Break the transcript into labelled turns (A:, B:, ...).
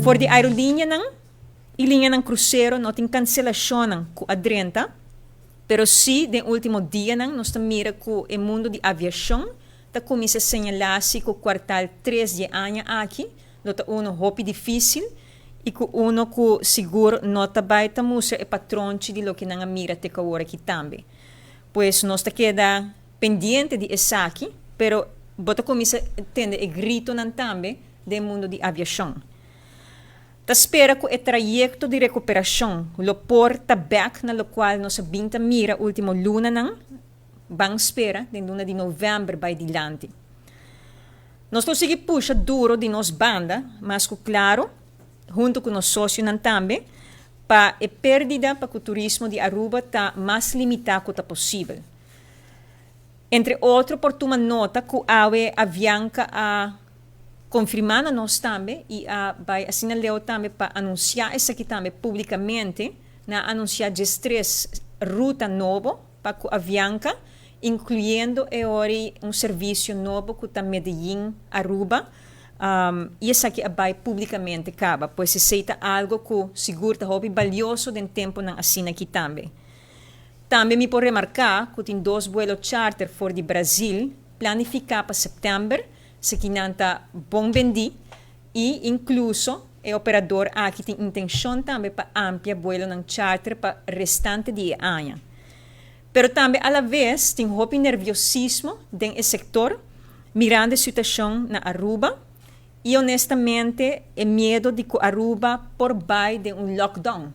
A: For di aerolineanan y lineanan crucero no tin cancelacionnan cu a drenta, pero si den ultimo dianan nos ta mira cu e mundo di aviacion ta cuminsa señala si cu kwartaal 3 di e aña aki lo ta uno hopi dificil y cu uno cu sigur no ta bay ta mustra e patronchi di loke nan a mira te cu awor aki tambe. Pues nos ta keda pendiente di esaki, pero bo ta cuminsa tende e gritonan tambe den mundo di aviacion. Ta spera cu e trayecto di recuperacion lo por ta bek na locual nos a bin ta mira ultimo lunanan, ban spera den luna di november bay dilanti. Nos lo sigui pusha duro di nos banda, mas cu claro, hunto cu nos socionan tambe, pa e perdida pa cu turismo di Aruba ta mas limita cu ta posibel. Entre otro por tuma nota cu awe Avianca a confirma na nos tambe y a bay asina leu tambe pa anuncia esaki tambe publicamente, nan a anuncia 13 ruta nobo pa cu Avianca, incluyendo e ori un servicio nobo cu ta Medellin, Aruba, y esaki a bay publicamente caba. Pues esey ta algo cu sigur ta hopi balioso den temponan asina aki tambe. Tambe mi por remarca cu tin dos vuelo charter for di Brazil planifica pa september, esakinan ta bon bendi y incluso e operador aki tin intencion tambe pa amplia vuelonan charter pa restante di e aña. Pero tambe alavez tin hopi nerviosismo den e sector mirando e situacion na Aruba y honestamente e miedo di cu Aruba por bay den un lockdown.